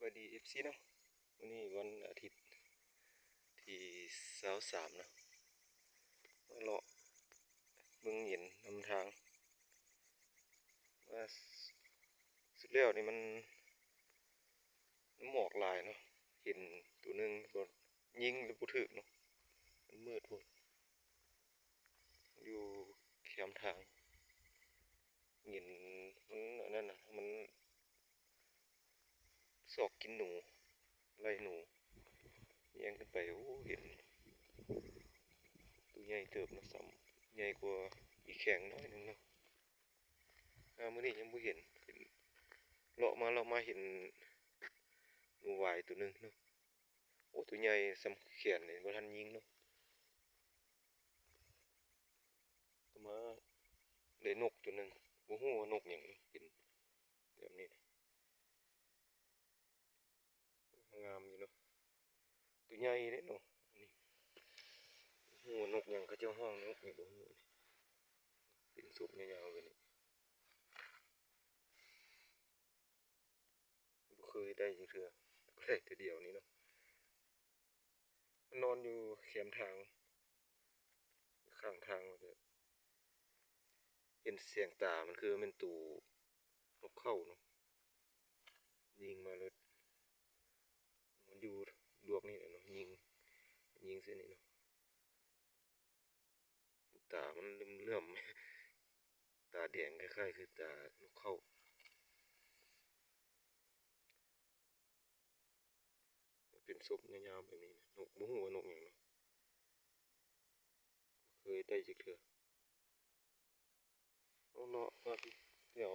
ສະບາຍດີ ເອັຟຊີ ເນາະ, ມື້ນີ້ວັນອາທິດທີຊາວສາມເນາະ, ມາເລາະເບິ່ງເຫງັນນຳທາງ. ມາສຸດແລ້ວນີ້ມັນ ນ້ຳໝອກຫຼາຍເນາະ, ເຫັນໂຕໜຶ່ງກໍຍິງແລ້ວບໍ່ຖືກເນາະ, ມັນມືດໂພດ. ຢູ່ແຄມທາງ ເຫັນມັນອັນນັ້ນນະ, ມັນຊອກກິນໜູ, ໄລ່ໜູ, ແຍງຂຶ້ນໄປ. ໂອ້ ເຫັນໂຕໃຫຍ່ເຕີບເນາະ, ສ່ຳໃຫຍ່ກວ່າອີແຂ້ງໜ້ອຍໜຶ່ງເນາະ. ອາ ມື້ນີ້ຍັງບໍ່ເຫັນ, ເຫັນ ເລາະມາເລາະມາເຫັນໜູຫວາຍໂຕໜຶ່ງເນາະ. ໂອ້ ໂຕໃຫຍ່ສ່ຳແຂນນີ້ ບໍ່ທັນຍິງເນາະ, ກໍມາໄດ້ນົກໂຕໜຶ່ງ, ບໍ່ຮູ້ວ່ານົກຫຍັງເນາະ, ເປັນແບບນີ້ນະ. ງາມຢູ່ເນາະ, ໂຕໃຫຍ່ເດ້ເນາະ. ອັນນີ້ບໍ່ຮູ້ວ່ານົກຫຍັງ, ເຂົາເຈົ້າຮ້ອງນົກຫຍັງບໍ່ຮູ້. ເປັນສົບຍາວໆແບບນີ້, ບໍ່ເຄີຍໄດ້ຈັກເທື່ອ, ກໍໄດ້ເທື່ອດຽວນີ້ເນາະ. ມັນນອນຢູ່ແຄມທາງ ຂ້າງທາງ, ເຫັນແສງຕາມັນຄືແມ່ນໂຕນົກເຂົາເນາະ, ຍິງມາເລີຍ. ມັນຢູ່ດວກນີ້ແຫຼະເນາະ, ຍິງ ຍິງໃສ່ນີ້ເນາະ. ຕາມັນເຫຼື້ອມໆ ຕາແດງຄ້າຍໆຄືຕານົກເຂົາ. ເປັນສົບຍາວໆແບບນີ້ນະ, ນົກ ບໍ່ຮູ້ວ່ານົກຫຍັງເນາະ, ບໍ່ເຄີຍໄດ້ຈັກເທື່ອ. ເລາະມາແຖວ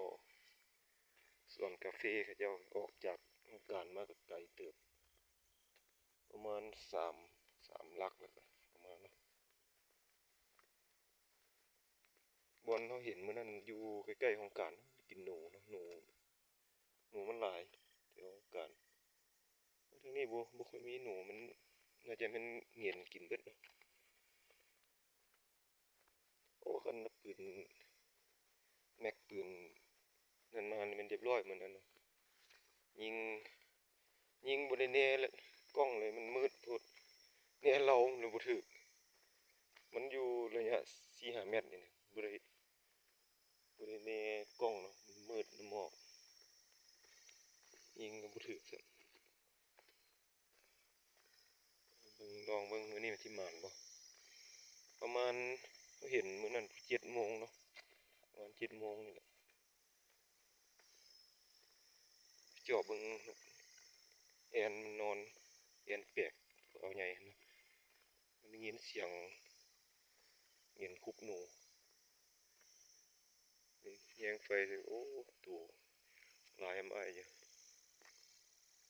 ສວນກາເຟເຂົາເຈົ້າ, ອອກຈາກໂຮງການມາກໍໄກເຕີບ, ປະມານສາມ ສາມຫຼັກແລ້ວກໍປະມານເນາະ. ບ່ອນເຮົາເຫັນມື້ນັ້ນຢູ່ໃກ້ໆໂຮງການ, ກິນໜູເນາະ, ໜູ ໜູມັນຫຼາຍແຖວໂຮງການ. ທາງນີ້ບໍ່ ບໍ່ຄ່ອຍມີໜູ, ມັນໜ້າຈະແມ່ນເຫງັນກິນເບິດເນາະ. ໂອ້ ຄັນເອົາປືນ ແມັກປືນນັ້ນມານີ້ແມ່ນຮຽບຮ້ອຍໝົດແລ້ວເນາະ, ຍິງ ຍິງບໍ່ໄດ້ແນກລ້ອງເລີຍ, ມັນມືດໂພດ, ແນເລົາແລ້ວບໍ່ຖືກ. ມັນຢູ່ໄລຍະສີ່ຫ້າແມັດນີ້ນະ, ບໍ່ໄດ້ ບໍ່ໄດ້ແນກລ້ອງເນາະ, ມັນມືດນຳໝອກ, ຍິງກໍບໍ່ຖືກຊ້ຳ. ເບິ່ງ ລອງເບິ່ງມື້ນີ້ມັນຊິໝານບໍ່. ປະມານ ເຮົາເຫັນມື້ນັ້ນເຈັດໂມງເນາະ, ປະມານເຈັດໂມງນີ້ແຫຼະ. ຈອບເບິ່ງ ແອ່ນມັນນອນ, ແອ່ນແປກ ເອົາໃຫຍ່ຫັ້ນນະ. ໄດ້ຍິນສຽງເຫງັນຄຸບໜູ, ແຍງໄຟໃສ່. ໂອ້ ໂຕຫຼາຍອ້າຍຢູ່.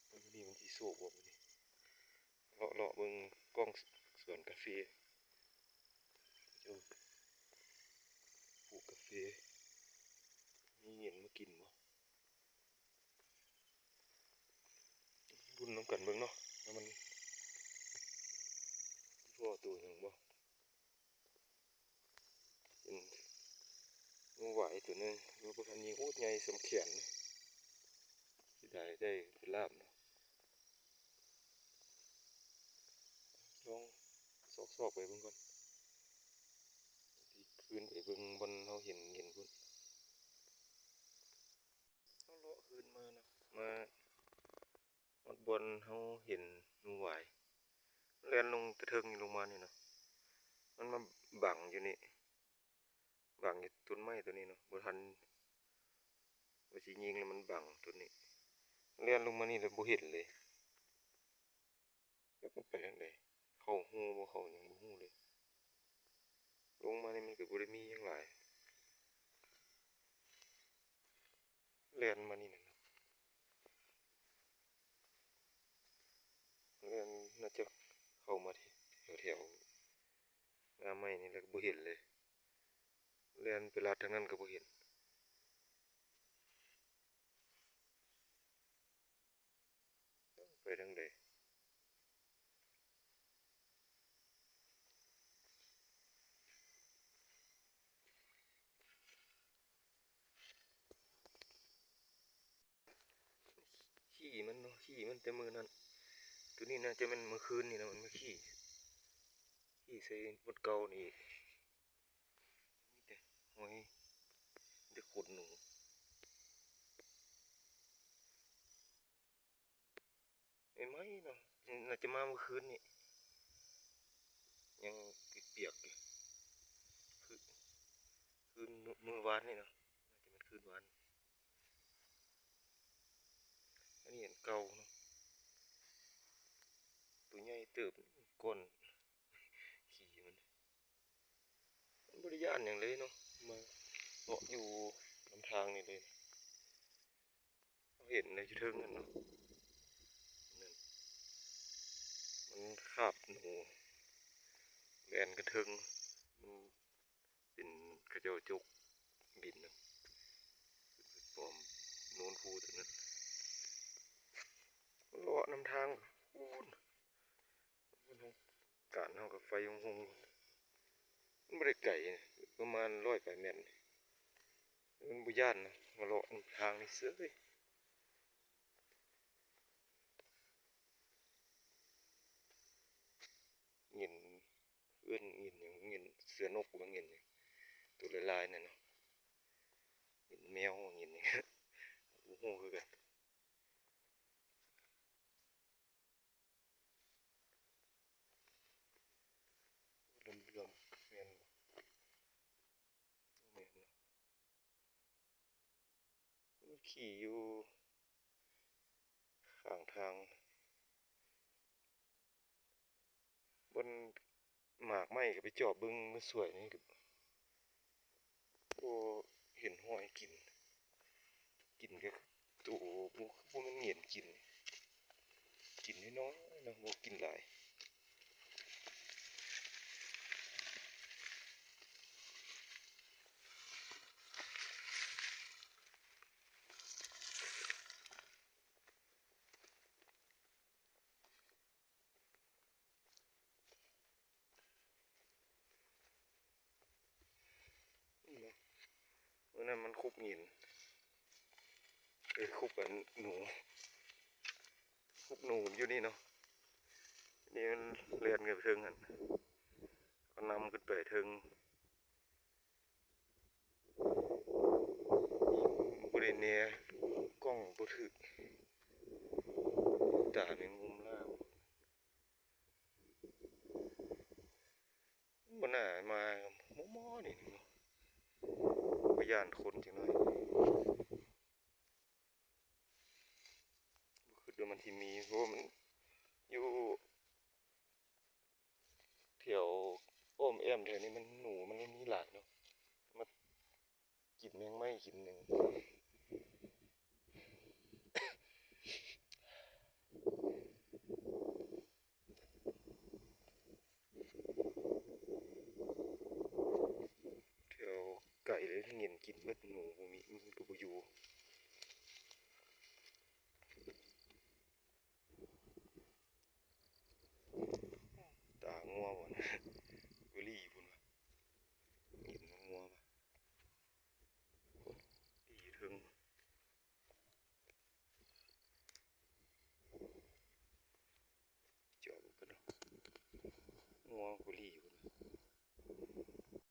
ມື້ນີ້ມັນຊິໂຊກບໍ່ມື້ນີ້. ເລາະ ເລາະເບິ່ງກ້ອງສວນກາເຟ, ເຂົາເຈົ້າປູກກາເຟ, ມີເຫງັນມາກິນບໍ່? ລຸ້ນນຳກັນເບິ່ງເນາະ ວ່າມັນຊິພໍ້ໂຕຫຍັງບໍ່. ເປັນງູຫວາຍໂຕໜຶ່ງ ຍັງບໍ່ທັນຍິງ. ໂອ້ ໃຫຍ່ສ່ຳແຂນ, ເສຍດາຍໄດ້ໄປລາບເນາະ. ລອງຊອກໆໄປເບິ່ງກ່ອນ, ຊິຄືນໄປເບິ່ງບ່ອນເຮົາເຫັນ ເຫັນພຸ້ນ. ເຮົາເລາະຄືນມາເນາະ, ມາຮອດບ່ອນເຮົາເຫັນງູຫວາຍ, ແລ່ນລົງແຕ່ເທິງນີ້ລົງມານີ້ເນາະ. ມັນມາບັງຢູ່ນີ້, ບັງຢູ່ຕົ້ນໄມ້ໂຕນີ້ເນາະ, ບໍ່ທັນວ່າຊິຍິງແລ້ວມັນບັງຕົ້ນນີ້, ແລ່ນລົງມານີ້ແລ້ວບໍ່ເຫັນເລີຍ. ຈັກມັນໄປທາງໃດ, ເຂົ້າຮູບໍ່ເຂົ້າຫຍັງບໍ່ຮູ້ເລີຍ. ລົງມານີ້ມັນກໍບໍ່ໄດ້ມີຫຍັງຫຼາຍ, ແລ່ນມານີ້ແຫຼະເນາະ, ແລ່ນ ໜ້າຈະເຂົ້າມາແຖວໆ ງາໄມ້ນີ້ແຫຼະ, ບໍ່ເຫັນເລີຍ. ແລ່ນໄປລັດທາງນັ້ນກໍບໍ່ເຫັນ. ໄປທາງໃດ? ຂີ່ ມັນເນາະ ຂີ້ມັນແຕ່ມື້ນັ້ນ. ໂຕນີ້ໜ້າຈະແມ່ນມື້ຄືນນີ້ນະ ມັນມາຂີ້ ຂີ້ໃສ່ບ່ອນເກົ່ານີ້ອີກ. ມີແຕ່ຫອຍ ມີແຕ່ຂົນໜູ ໃໝ່ໆເນາະ ໜ້າຈະມາມື້ຄືນນີ້ ຍັງປຽກໆຢູ່ ຄື ຄືນມື້ວານນີ້ເນາະ ໜ້າຈະແມ່ນຄືນວານ. ອັນນີ້ອັນເກົ່າເນາະ ໂຕໃຫຍ່ເຕີບ ກ້ອນ ຂີ້ມັນ ມັນບໍ່ໄດ້ຢ້ານຫຍັງເລີຍເນາະ ມາເລາະຢູ່ນຳທາງນີ້ເລີຍ. ເຮົາເຫັນແຕ່ຢູ່ເທິງຫັ້ນເນາະ ນັ້ນ ມັນຄາບໜູແລ່ນກະເທິງ ມັນ ເປັນເຂົາເຈົ້າຈົກດິນນະ ເປັນປ້ອມໂນນພູຕົວນັ້ນ ເລາະນຳທາງພຸ້ນ. ການເຮົາກໍໄຟຮຸ່ງໆ ມັນບໍ່ໄດ້ໄກ ປະມານຮ້ອຍປາຍແມັດ ມັນບໍ່ຢ້ານນະ ມາເລາະນຳທາງນີ້ເສີຍ. ເຫງັນ ເອີ້ນເຫງັນຫຍັງ ເຫງັນເສືອນົກບໍ່ ເຫງັນຫຍັງ ໂຕຫຼາຍໆນັ້ນເນາະ ເຫງັນແມວບໍ່ ເຫງັນຫຍັງ ບໍ່ຮູ້ຄືກັນ. ເຫຼືອມໆ ແມ່ນບໍ່ ບໍ່ແມ່ນເນາະ. ມັນຂີ້ຢູ່ຂ້າງທາງ ບ່ອນໝາກໄມ້ກໍໄປຈອບເບິ່ງ ມາສວຍນີ້ກໍບໍ່ເຫັນຮອຍກິນ ກິນແຕ່ໂຕ ບໍ່ ບໍ່ແມ່ນເຫງັນກິນ ກິນນ້ອຍໆເນາະ ບໍ່ກິນຫຼາຍ. ນີ້ນະ ມື້ນັ້ນມັນຄຸບຫຍິນ ເອີ ຄຸບອັນໜູ ຄຸບໜູຢູ່ນີ້ເນາະ ນີ້ມັນແລ່ນຂຶ້ນໄປເທິງຫັ້ນ ກໍນຳຂຶ້ນໄປເທິງ. ບໍ່ໄດ້ແນ ກ້ອງບໍ່ຖືກ ຕາແມງມຸມລາວ ບໍ່ໜ້າມາມໍ່ໆ ນີ້ເນາະ ບໍ່ຢ້ານຄົນຈັກໜ້ອຍ ບໍ່ຄິດວ່າມັນຊິມີ ເພາະວ່າມັນຢູ່ ແຖວອ້ອມແອ້ມແຖວນີ້ມັນ ໜູມັນມີຫຼາຍເນາະ ມາກິນແມງໄມ້ກິນຫຍັງ ແຖວໄກເລີຍ ເຫງັນກິນເບິດ ໜູບໍ່ມີ ມັນກໍບໍ່ຢູ່. ຕາງົວບໍ່ນະ ເວີລີພຸ້ນວະ ກິນງົວວະ ອີເທິງ ຈອບກັນເນາະ ງົວເວີລີຢູ່